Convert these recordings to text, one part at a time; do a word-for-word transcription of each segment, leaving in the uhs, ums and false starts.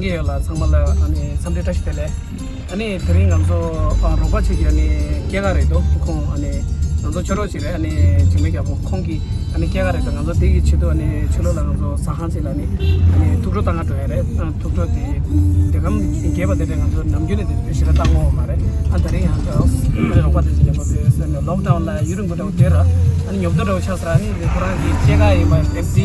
གི་ཡོད་ལ་ཚང་མ་ལ་ཨ་ནི་འཚམས་འདྲི་བཀྲ་ཤིས་བདེ་ལེགས། ཨ་ནི་དེ་རིང་ང་ཚོ་ཨ་རོགས་པ་ཅིག་གི་ཨ་ནི་སྐྱེས་སྐར་རེད་འདུག་ཁོང་ཨ་ནི་ང་ཚོ་ཆོས་གྲོགས་ཅིག་རེད། ཨ་ནི་འཇིགས་མེད་རྒྱལ་པོ་ཁོང་གི་ཨ་ནི་སྐྱེས་སྐར་རེད། ད་ང་ཚོ་དེ་གི་ཆེད་དུ་ཨ་ནི་ཕྱི་ལོགས་ལ་ང་ཚོ་ཟ་ཁང་ཅིག་ལ་ཨ་ནི་ཨ་ནི་ཐུགས་སྤྲོ་བཏང་ག་འགྲོ་ཡ་རེད། ཨ་ཐུགས་སྤྲོ་དེ་དེ་གམ་རྒྱས་པ་དེ་འདྲ་ང་ཚོ་ནམ་རྒྱུན་ནས་དེ་ཞེ་དྲག་བཏང་ཡོད་མ་རེད། ཨ་ད་རིང་ཡང་ད་རོགས་པ་དེ་ཚོ་རྒྱལ་པོ་དེ་ཟེར་ནས་ལོག་ཌའོན་ལ་ཡུན་རིང་པོ་འདྲ་བོ་དེ་ར་ཨ་ནི་ཉོབ་ཏོ་འདྲ་བོ་ཆགས་སོང་། ཨ་ནི་དེ་ཁོ་རང་གི་སྐྱེས་སྐར་ཡིན་པ་དེ་དེ་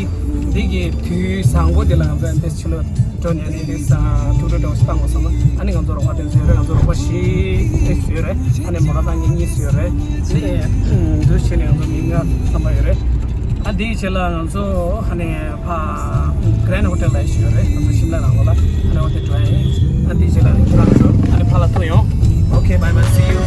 དེ་གི་དུས་བཟང་པོ་དེ་ལ་ང་ཚོ་ཨ་ནི་དེ་ཕྱི་ལོགས་འགྲོ་ནས་ཨ་ནི་དེ་ཐུགས་སྤྲོ་འདྲ་བོ་ཞིག་བཏང་དགོས་བསམ་ན། ཨ་ནི་ང་ཚོ་རོགས་པ་དེ་ཚོ་ཡོད་རེད། ང་ཚོ་རོགས་པ་བཞི་དེ་ཚོ་ཡོད་རེད། ཨ་ནི་མོ་ཊ་ཏང་གི་གཉིས་ཚོ་ཡོད་རེད། ཨ་ནི་འདུག་བྱས་ནས་ང་ཚོ་མི་ལྔ་ཐམ་པ་ཡོད་རེད། ཨ་དེའི་རྗེས་ལ་ང་ཚོ་ཨ་ནི་ཕ་Grand Hotel ལ་ཞུ་ཡོད་རེད། ང་ཚོ་ཤིམ་ལ་ནང་ལོགས་ལ་ཨ་ནི་འོ་དེ་འགྲོ་ཡ་ཡིན། ཨ་དེའི་རྗེས་ལ་ཁྱེད་རང་ཚོ་ཨ་ནི་ཕ་ལ་ཐུག་ཡོང་། Okay, bye bye, see you.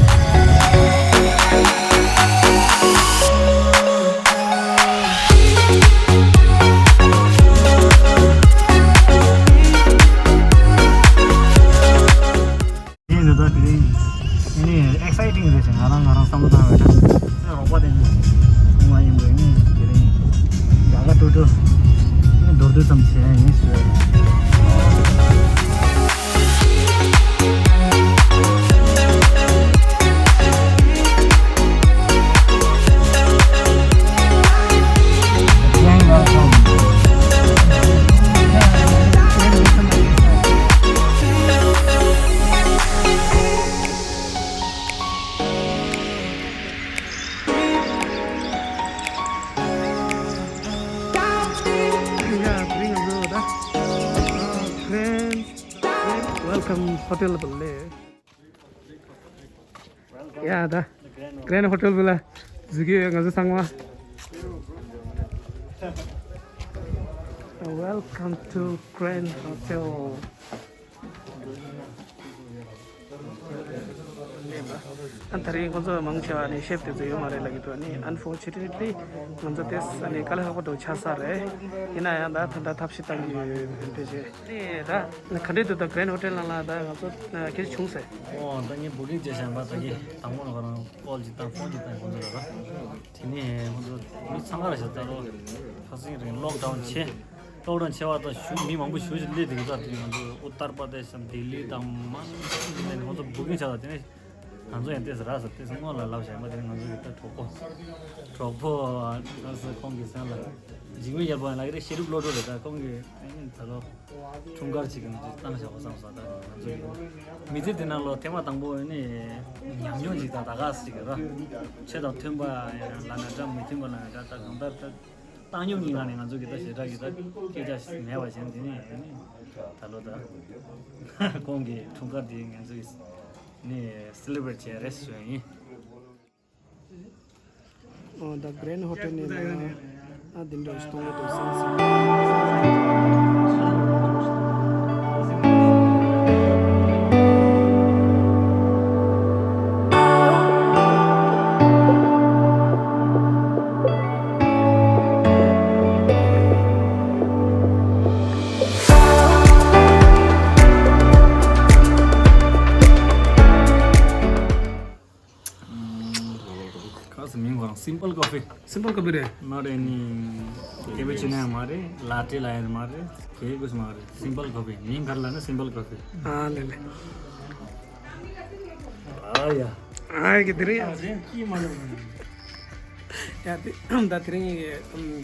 ངས་འདི་ལྟར་དེ་རིང་ནི་ཨེག་སའི་ཊིང་རེད་ཟེར། ང་རང་ང་རང་བསམ་བློ་བཏང་བའི་ད་རོགས་པ་དེ་ནི་ཚང་མ་ཡིན་པས། ངས་དེ་རིང་ཡག་ག་ཏུ་ཏུ་ནི་མདོར་བསྡུས་ཙམ་བྱས་ཡིན་ཞུ། Welcome Hotel Bale. ཡ་ད་Grand Hotel Bale ལ་འཛུལ་གྱི་ཡོད། ང་ཚོ་ཚང་མ། Welcome to Grand Hotel. ཨ་ད་རེས་ཁོང་ཚོ་མང་ཆེ་བ་ནི་ཤེཕ་དེ་ཚོ་ཡོད་མ་རེད་ལབ་ཀྱི་འདུག་ཨ་ནི་unfortunately ང་ཚོ་དེ་ཨ་ནི་དཀའ་ལས་ཁག་པོ་འདྲ་ཆགས་ས་རེད། ཡིན་ན་ཡང་ད་ད་ལྟ་ཐབས་ཤེས་བཏང་གི་ཡོད་ཕལ་ཆེར། ཨ་ནི་ད་ག་འདྲས་འདུག་ད་Grand Hotel ནང་ལ་ད་ང་ཚོ་སྐད་ཆ་བྱུང་ཟེར། ཨོ་ད་ངས་བུ་ཀིང་བྱས་བཞག་པ་ད་གིན་དང་པོ་ནས་ཁོ་རང་ཀོལ་ཅིག་བཏང་ཕོན་ཅིག་བཏང་ཁོང་ཚོ་ལ་ར། དེ་ནས་ཁོང་ཚོ་མི་ཚང་མ་ར་ཤ་ཚ་རོ་ཁ་སང་རིང་ལོག་ཌའོན་ཆེ། ལོག་ཌའོན་ཆེ་བ་དང་ཞུ་མི་མང་པོ་ཞུ་ཞིག་སླེབས་དེ་གི་ཚ་དེ་ང་ཚོ་ཨུ་ཏར་པ་དེ་ཤམ་ལྡི་ལི་དང་མ་ཁོང་ཚོ་བུ་ཀིང་བྱ་ད་དེ་ནས་ང་ཚོ་ཡང་ལྟས་ས་ར་ས་ལྟས་ས་སྔོན་ལ་ལབ་བཞག་པ་དེ་ནས་ང་ཚོ་གི་ད་གྲོགས་པོ་གྲོགས་པོ་ཨ་ས་ཁོང་གི་ས་ལ་འཇིགས་མེད་རྒྱལ་པོ་ཡང་ལ་གི་རེ་ཤེས་རིག་བློ་གྲོས་རེད། ད་ཁོང་གི་ད་ལོ། འཁྲུངས་སྐར་ཅིག་གི་ང་ཚོས་བཏང་བཞག་པ་བསམ་སོང་། ད་ང་ཚོ་ཡིན་མི་ཚེ་འདི་ནང་ལོ་ཐེངས་མ་དང་པོ་ནི་ཉམས་མྱོང་ཅིག་དང་ད་ག་ཟེར་གི་ར་ཆོས་དང་མཐུན་པ་ལབ་ན་འདྲ་མི་མཐུན་པ་ལབ་ན་འདྲ། ད་གང་ལྟར་ད་བཏང་སྙོམས་ཉིད་ལ་ནི་ང་ཚོ་གི་ད་ཞེ་དྲག་གི་ད་སྐད་ཆ་མེད་པ་བྱས་འདི་ནི་ད་ལོ་ད་ཁོང་གི་འཁྲུངས་སྐར་འདི་ང་ཚོ་གི་ནི་སེ་ལེ་བྷ་རེཊ་བྱས་རེད་ཟེར་ཡིན། ཨོ་ད་Grand Hotel ནས་ལ་ཨ་འདི་འདྲ་ཞིག་གཏོང་གི་འདུག་བསམ་སོང་། ཁ་སི་མིང་ཁོ་རང་simple coffee། Simple coffee རེད། Not any cappuccino ཡང་མ་རེད། Latte ལ་ཡང་མ་རེད། གེ་ཀུས་མ་རེད། Simple coffee མིང་ག་རེ་ལབ་ན་simple coffee། ཨ་ལེ་ལེ། ཨ་ཡ། ཨ་ཡ་གི་དེ་རེད་ཡ། ཨ་རེད་ཀི་མ་ལབ། ཡ་དེ་ད་དེ་རིང་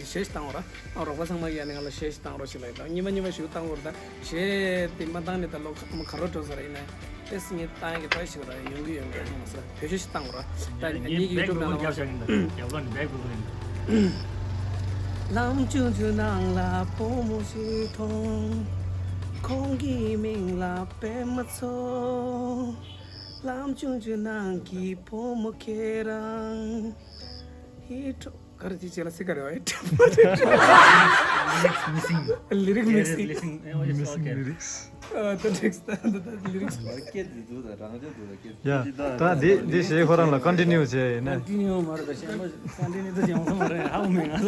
གཞས་ཤིག་བཏང་བ་ར། རོགས་པ་ཚང་མ་ཡ་ནི་ང་ལ་གཞས་ཤིག་བཏང་རོགས་ཞེས་ལབ་ཡིན། ད་གཉིས་མ་གཉིས་མ་ཞིག་བཏང་བ་ར། ད་གཞས་དེ་མ་བཏང་ནས་ད་ལོ་ག་རོ་འགྲོ་ས་ར་ཡིན་ན། ཨེས་ངས་བཏང་གི་ད་ཞིག་ར་ཡོང་གི་ཡོང་གི་ཡོང་མ་ས་བོད་གཞས་ཤིག་བཏང་བ་ར། ད་ངའི་ཡུ་ཊུབ་ནང་ལ་རྒྱབ་ཤག་ཡིན། ད་རྒྱབ་ལོག་ནས་བེག་བུ་ཡིན། ལམ་ཆུང་ཆུང་ནང་ལ་བུ་མོ་ཞིག་མཐོང་། ཁོང་གི་མིང་ལ་པད་མ་མཚོ། ལམ་ཆུང་ཆུང་ནང་གི་བུ་མོ་ཁྱེད་རང་། ཧི་ཁྲོ། ག་རེ་དེ་བྱས་ལ་སི་ག་རེ་བ་ཨེ། Lyrics missing. Lyric missing. Missing lyrics. ཨ་ད་ཊེག་སི་ད་ད་ད་ལི་རིག་སི། སྐད་དེ་འདུག་ད་རང་ཅག་འདུག་ད་སྐད་དེ། ཡ་ད་འདི་འདི་གཞས་ཁོ་རང་ལ་ཀོན་ཊི་ནིའུ་བྱས་ཡིན་ན། ཀོན་ཊི་ནིའུ་མ་རེད་ད་གཞན་པ་ཀོན་ཊི་ནིའུ་ད་ཡོང་ས་མ་རེད། ཧ་གོ་མེད་ང་ད།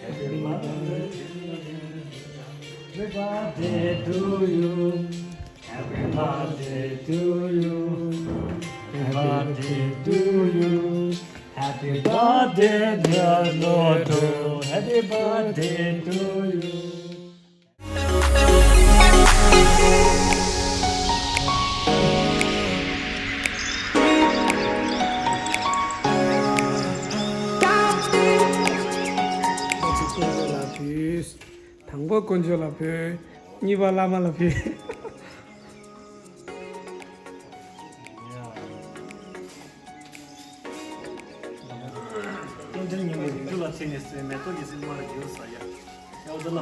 Happy birthday to you. Happy birthday to you. Happy birthday to you. Happy birthday, dear Lotto. Happy birthday to you. དང་པོ་དཀོན་མཆོག་ལ་ཕུལ། གཉིས་པ་བླ་མ་ལ་ཕུལ། རྟེན་འབྲེལ་ཉིན་མོ་རིགས་དྲུག་ལ་བརྩིས་ནས་སོའི་མེ་ཏོག་གི་སིལ་མ་རུ་རྒྱུ་ས་ཡ། ཡ་འོ་ད་ལ།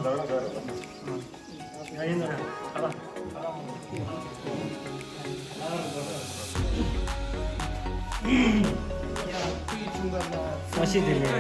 ཡ་ཡིན་ན་ཡ། ཨ་ལ། ས་གཞི་དེ་ལས།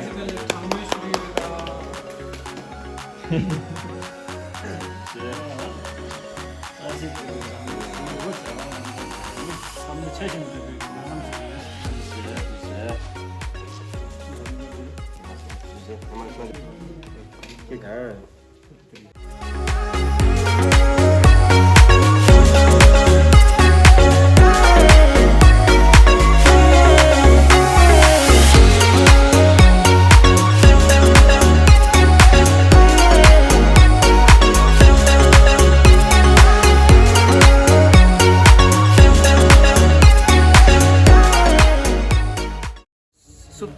སུབ་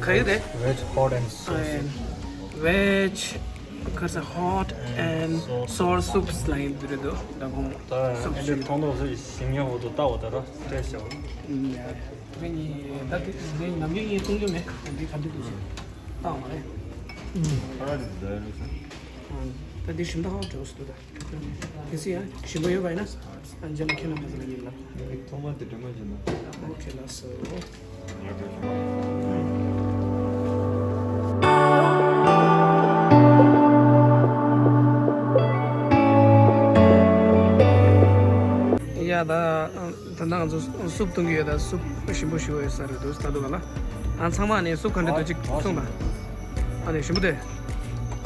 ག་ཡི་རེད། Veg hot and sour soup. Veg ག་ས་hot and sour soups ལ་ཡིན་དུ་རེད་དོ། ད་ཁོང་ད་སུབ་ཨེ་འདྲ་ཞིག་མཐོང་ཐོག་སུ་ཞིམ་ཉམས་འོ་དོ་ལྟ་འོ་ད་ར་ཏྲེ་ཞའོ། ཡ་ད་དེ་ནི་ད་དེ་ནི་ནམ་རྒྱུན་ངས་གཏོང་རྒྱུ་མེད། འདི་ག་འདྲ་འདུག་ཞིག་ལྟ་འོ་མ་རེད། ཨ་ར་དེ་ད་ཡོད་ལུགས་ས། ད་དེ་ཞིམ་ད་ཧོ་འགྲོ་སུ་འདུག་ད། དེ་སི་ཡ་ཞིམ་པོ་ཡོད་པ་ཡིན་ན། ཨན་ཇེ་ལ་ཁྱེད་རང་མ་ཟེར་ལ་ཡིན་ལ། ཐོག་མ་དེ་དྲི་མ་བྱེད་ན། ཨོ་ཁེ་ལགས་སོ། ཡ་ད། ད་ནང་ང་ཚོ་སུབ་བཏུང་གི་ཡོད། ད་སུབ་ཞིམ་པོ་ཞིག་ཡོད་ས་རེད་འདུག་ད་དུང་ག་ལ། ཨ་ཚང་མ་ནས་སུབ་ག་འདྲ་འདུག་ཅིག་གསུངས་དང་། ཨ་ནི་ཞིམ་པོ་དེ།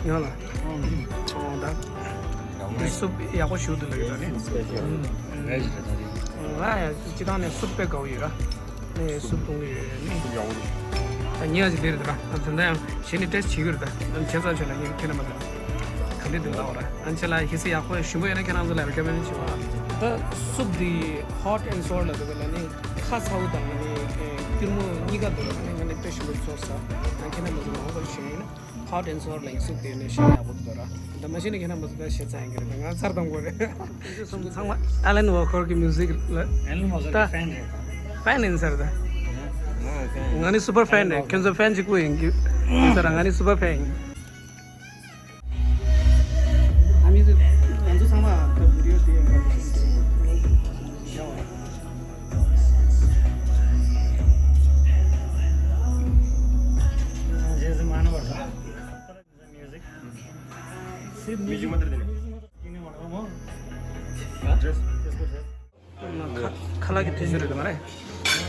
ཡང་ལ། ཨོ་ད། འདི་སུབ་ཡག་པོ་ཞིག་འདུག་ལ་ཡོད་ད་ནི། ང་ཡ་སྤྱི་བཏང་ནས་སུབ་དཔེ་དགའ་བོ་ཡོད་ར། ནས་སུབ་བཏུང་གི་ཡོད་ནི། ད་ཉིན་ཞིག་འདིར་འདུག་ར། ད་དེ་འདྲ་ཡང་གཞི་ནས་ཊེ་སི་ཊི་བྱེད་ཀྱི་རེད། ད་ཁྱེད་ཚོ་ཆོད་ལ་ཡིན་ཁྱེད་རྣམ་པ་ཚོ་ག་འདྲ་འདུག་ལབ་ར། ཨ་ནི་ཁྱེད་ལ་ཧི་སི་ཡག་པོ་ཞིམ་པོ་ཡོད་ན་ཁྱེད་རང་ཚོ་ལ་རེ་ཀོ་མེན་ཌི་བྱེད་པ། ད་སུབ་འདི་ཧོ་ཊི་ཨེན་ཌི་སོར་ལ་འདུག་ལ་ནི་ཁ་ཚ་བོ་དང་ནི་སྐྱུར་མོ་གཉིས་ཀ་འདུག་ལ་ནི་ང་ནི་དཔེ་ཞིམ་པོ་ཚོར་ས། ཨ་ནི་ཁྱེད་རྣམ་པ་ཚོ་ལ་ཧོ་ཧོ་ཞེས་ཡིན་ན། ཧོ་ཊི་ཨེན་ཌི་སོར་ལ་ཡིན་སུབ་དེ་ནས་ཤེས་ཡག་པོ་འདུག་ར། ད་མ་ཤེས་ན་ཁྱེད་རྣམ་པ་ཚོ་ད་ཤེས་ཚར་ཡིན་གྱི་རེད། ང་ཚར་གཏོང་དགོས་རེད། ཚང་མ་ཨ་ལན་ཝོ་ཁར་གི་མིའུ་ཟིག་ལ། ཨ་ལན་ཝོ་ཁར་གི་ད་ཕེན་རེད། ཕེན་ཡིན་ཟེར་ད། ང་ནི་སུ་པར་ཕེན་རེད། ཁྱོད་ཚོ་ཕེན་གཅིག་པུ་ཡིན་གྱི་ཡིན་ཟེར་ར། ང་ནི་སུ་པར་ཕེན་ཡིན། ཨ་མི་ཚོ་ང་ཚོ་ཚང་མ་ད་བི་ཌི་ཡོ་དེ་ཡང་ག་རེ་ཞིག་རེད། རྗེས་སུ་མ་ནོར་བ། Music. Music མ་དར་དེ་ནས། ཁ་ཁ་ལག་གི་དུས་ཚོད་རེད་མ་རེད།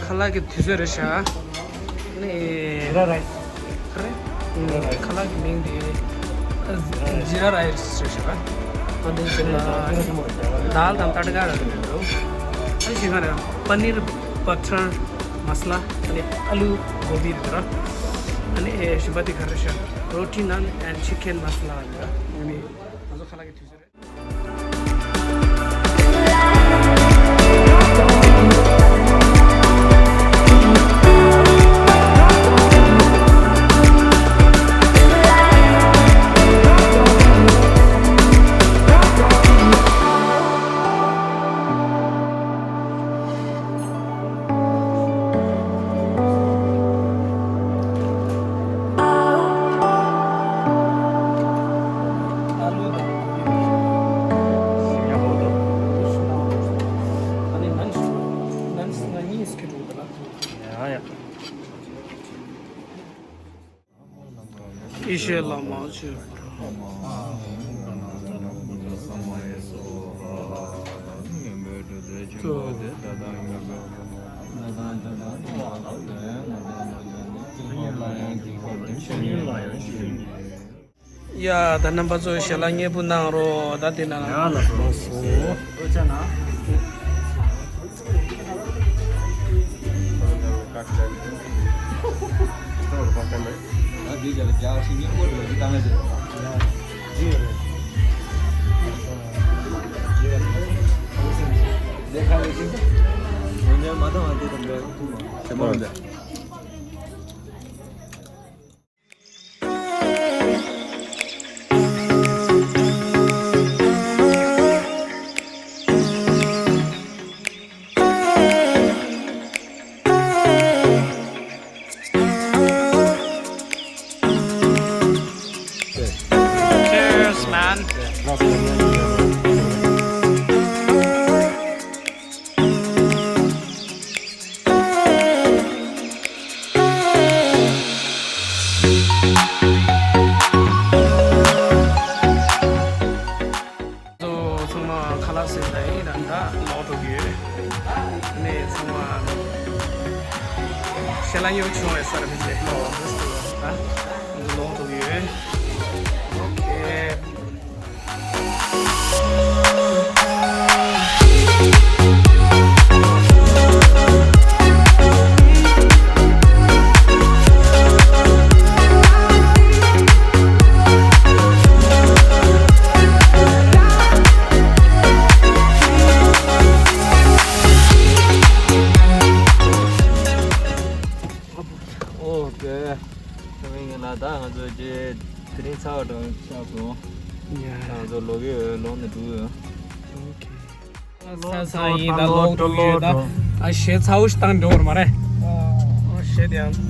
ཁ་ལག་གི་དུས་ཚོད་རེད་ཤག་ནི། ཇི་ར་རའི་སི། ཁ་ལག་གི་མིང་དེ་ཇི་ར་རའི་སི་རེད་ཤག་ཨ་འདི་ཟེར་ན་དཱལ་དང་ཏ་ཏི་ཀ་ར་རེད་འདུག་ཨ་ཞིག་ག་རེད། པ་ནིར་བ་ཊར་མ་ས་ལ། ཨ་ནི་ཨ་ལུ་གོ་བི་རེད་ར། ཨ་ནི་ཞིམ་པ་དེ་ག་རེ་ཤག Roti naan and chicken masala ཡོད། ང་ཚོ་ཁ་ལག་གི་དུས་ཚོད་རེད། ཡ་ཡ། ཨེ་ཤེ་བླ་མ་ཆོས། ཡ་ད་རྣམ་པ་ཚོ་ཞལ་ལག་མཉེས་པོ་གནང་རོགས། ད་དེ་ན་ཡ་ལ་སོ་སོ་ལོ་ཆ་ན། Cheers, man. ཚང་མ་ཁ་ལག་ཟས་ད་ཡིན་ར་འདྲ་ལོག་འགྲོ་གི་ཡོད། ནས་ཚང་མ་ཞལ་ལག་ཉོ་བྱུང་བའི་སར་བི་སི་ལས་ལོག་འགྲོ་གི་ཡོད། ཨོ་ཁེ། ཨོ་ཀེ། ཁྱེད་མིན་ངེད་ལ་ད་ང་ཚོ་རྗེས་དེ་རིང་ཚ་བ་དྲང་ཆགས་སོང་། ཡ། ད་ང་ཚོ་ལོག་གི་ཡོད། ལོག་ནས་འགྲོ་གི་ཡོད། ཨོ་ཁེ། ས་ས་ཡིན་ད་ལོག་འགྲོ་གི་ཡོད་ད། ཨ་ཞེ་ཚ་བོ་ཞིག་བཏང་འགྲོ་བར་མ་རེད། ཨ་ཞེ་དེ་ཡང་།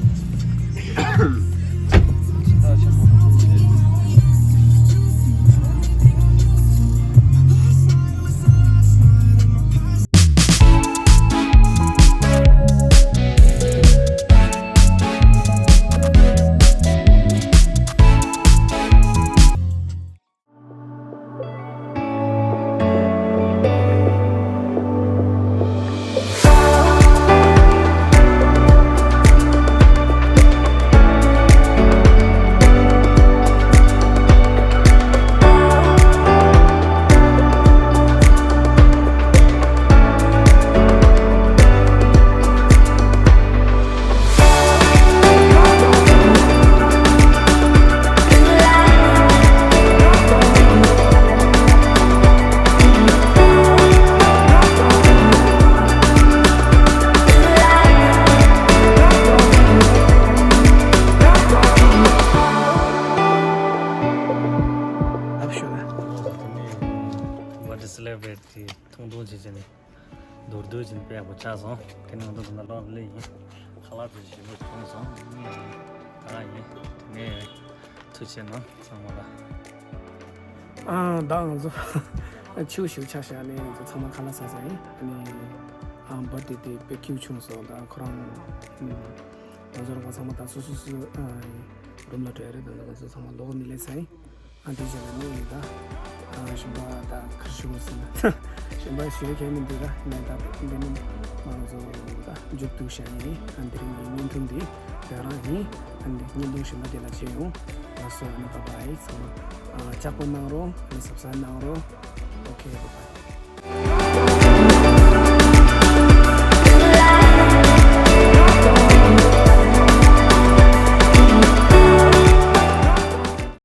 Birthday celebrate དེ་ཐུང་ཐུང་བྱས་བྱས་ནས་མདོར་བསྡུས་བྱས་ནས་དཔེ་ཡག་པོ་ཆགས་སོང་། དེ་ནང་དུ་ང་ཚོ་ལོག་ལེ་ཡིན། ཁ་ལག་དེ་ཞིམ་པོ་བྱུང་སོང་། ཨ་ཡིན། དེ་ནས་ཐུགས་རྗེ་གནང་ཚང་མ་ལ། ཨ་ད་ང་ཚོ་ཆུ་ཞིག་ཆ་བཞག་ནས་ང་ཚོ་ཚང་མ་ཁ་ལག་ཟ་ཟ་ཡིན། ཨ་ནི་ཨ་བར་དེ་དེ་དཔེ་ཁྱིའུ་བྱུང་སོང་། ད་ཁོ་རང་ང་ཚོ་རང་ག་ཚང་མ་ད་སོ་སོ་སོ་ཨ་རུམ་ལ་འགྲོ་ཡ་རེད། ད་ང་ཚོ་ཚང་མ་ལོག་ནས་ལས་ས་ཡིན། ཨ་འདི་བྱས་ན་ནི་ད་ཨ་གཞན་པ་ད་ག་རེ་ཞུ་དགོས་ཟེར་ན། གཞན་པ་ཞུ་ཡ་གང་མི་འདུག་ད། ནས་ད་འདི་ནི་ང་ཚོ་ད་མཇུག་བསྡུ་བྱ་ཡིན། ཨ་འདི་རིང་གི་བརྙན་ཐུང་འདི་དེ་རང་ཡིན། ཨ་འདི་བརྙན་ཐུང་གཞན་པ་དེ་ལ་མཇལ་ཡོང་། ལགས་སོ། ཨ་ནི་བཱའི་བཱའི། ཚང་མ་ཨ་ལྕགས་པོ་གནང་རོགས། ཨ་ནི་སབ་སི་ཀ་རབ་གནང་རོགས། ཨོ་ཁེ། བཱའི་བཱའི།